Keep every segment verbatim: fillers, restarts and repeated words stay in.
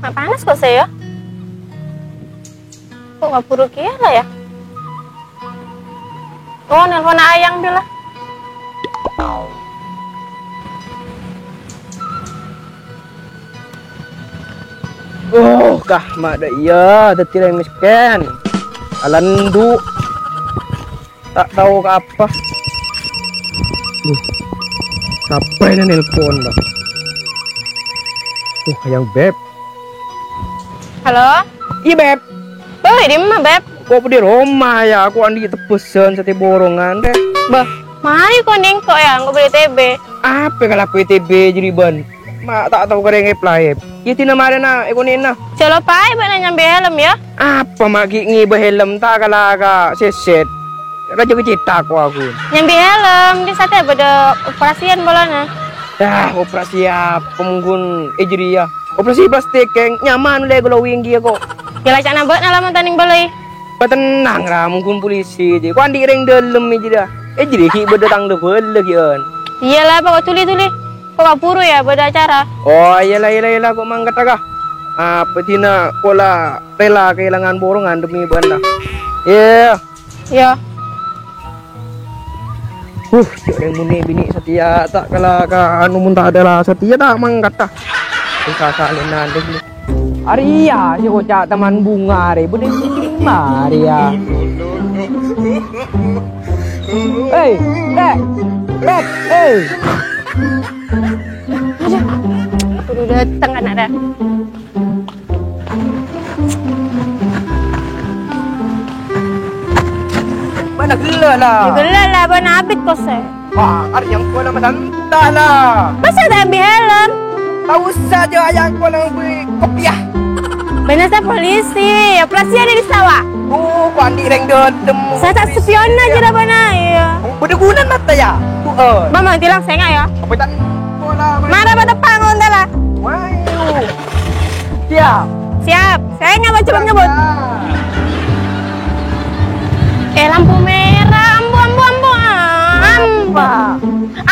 Ma' panas kok sè, yâ? Kok kabhuru kèya la, yâ? Oh, nelpon ayang dulu lah. Oh, kah, ma' dâ' iyâ, dhâddhi rèng mèskèn. Alandu'. Ta' tao ka apa. Duh, sapa ini nelpon, dah? Uh, yang Beb. Halo? Iyâ, Beb. Bâh, è dimma, Beb? Kok bâdâ è roma, yâ? Aku andi' tebbhâsân satè borongan, deh. Bâh, marè kok nèng kok, yâ, engko' bâdâ T B. Apa kalako T B jârèya, bân? Ma' ta' tao ka rèng èplaèp. Iyâ, dina marèna èkonè'na. Jhâ' lopaè bâ'na nyambi helm, yâ? Apa ma' ghi' ngibâ helm, ta' kala ka sèsèt. Rajâ kecèta ko aku. Nyambi helm, di satèya bâdâ operasian polana. Yah, operasi apa mongghun è jârèya? Operasi plastik, Keng. Nyaman lè glowing kèya, kok. Yâ, la ca'na bâ'na la mon ta' nèng bâlâi. Patennang, ra, mongghun polisi, jâ. Ko andi' rèng dâlem, jâ, dah. È jârèya ghi' bâdâ tang la bâlâ, ghi'ân. Iyâ la, pokok dhuli-dhuli. Ko' kabhuru, yâ, bâdâ acara. Oh, iyâ la, iyâ la, iyâ la, ko' mangkaddhâ, kah. Apa dina ko' la rela kehilangan borongan demi bâ'na. Iyâ. Iyâ. Uh, jhâ' rèng monè binè' satèya ta' kala ka anu, mon ta' ada la satèya ta' mangkaddhâ. Bisa salènan deh. Arèya, sè oca' taman bunga arè, bâdâ è dimma arèya? Hei, Dek! Dek, hei! Aduh, buru dâteng ana' ra. Bâ'na ghellâ' la. Yâ ghellâ' la, bâ'na abit kosè. Wah, arèya engko' la masanta la. Masa ta' ambi helm? Ta' osa, jâ, arèya engko' la ngangghuy kopiah. Bâ'na sè polisi, operasi arè di sawah. Oh, ko' andi' rèng dâlem. Sè ta' spion jâ ra bâ'na, iyâ. Bâdâ ghuna mata, yâ? Heeh. Mama, tilang sènga', yâ. Apa tan? Mara pateppa' ngonta la. Wayu. Siap. Siap. Saya nyebut, nyebut, nyebut. Eh, lampu merah. Ambu, ambu, ambu. Am-, apa?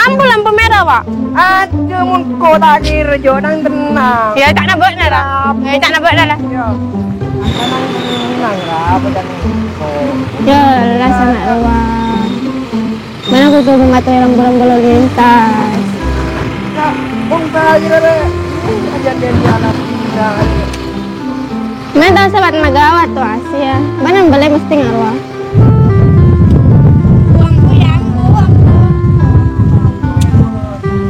Ambu lampu merah, Pak. Aduh, mon ko' ta' kèra, jâ, nang tennang. Yâ, ca'na bâ'na ra. Yâ, ca'na bâ'na ra. Yâ. Apa nang tennang ra, apa ca'na ko'? Yâ, la sana doang. Mana kudu bunga tuh yang bolong-bolong lintas. Nah, bongkar aja, Rere. Ini aja dia di alam. Nah, mana tahu sahabat nagawa tuh Asia. Mana beli mesti ngaruh. Buang, buang, buang.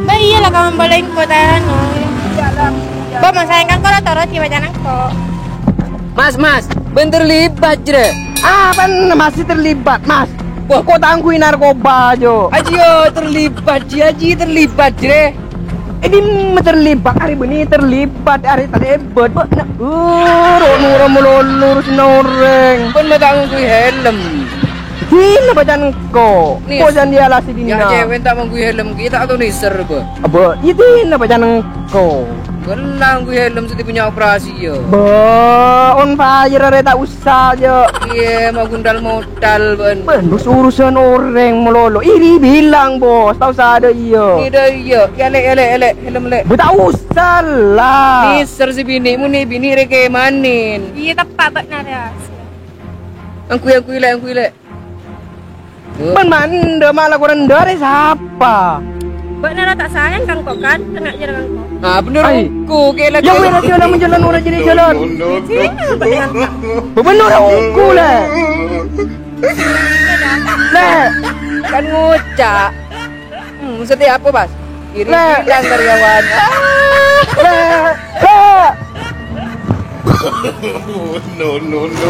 Bah, iya lah, kawan beli kota, no. Iya lah. Bah, masa yang kan kalau toro' di wacana kok. Mas, Mas, bân terlibat, jârèya. Apana masih terlibat, Mas? Wah, ko' ta' ngangghuy narkoba, Jo. Aji, yo, terlibat, Ji, Aji, terlibat, jârèya. Eh, dimma terlibat, arè bânnè terlibat, arè terlibat, bâ'na. Eh, ro-, noro' malolo, urus orèng. Bân ma' ta' ngangghuy helm. Dinna bâjâna engko'. Nis. Bâjâna dialasi dinna. Yâ, cèwèn ta' mangghuy helm ghi' ta' tao nèser, bâ. Abâ, iyâ dinna bâjâna engko'. Bâ'na ngangghuy helm sè bânnya' operasi, yâ. Bâ, on fire arè ta' osa, jâ. Iyâ, ma' gundal modal, bân. Bân, bos, urusan orèng malolo. Iri bilang, bos. Ta' osa ada, iyâ. Ida, iyâ. Yâ, lè', yâ, lè', yâ, lè'. Helm, lè'. Bâ, ta' osa, la. Nèser sè binè', mon nè binè' rè kèmanin. Iyâ, teppa' bâ'na, yâ. Ngangghuy, ngangghuy, lè', ngangghuy, lè'. Bân mandhâ malah korang dâri sapa? Bâ'na la ta' sayang ka engko' kan, kèng jârèya ka engko'. Ah, bhender. Ai. Engko' kè la. Yâ, wèra jâlân menjâlân ora jârèya jâlân. Bhender engko' la. La. Kan ngoca'. Hmm, maksudnya apa, Mas? Iri bilang karyawan. La. La. No, no, no.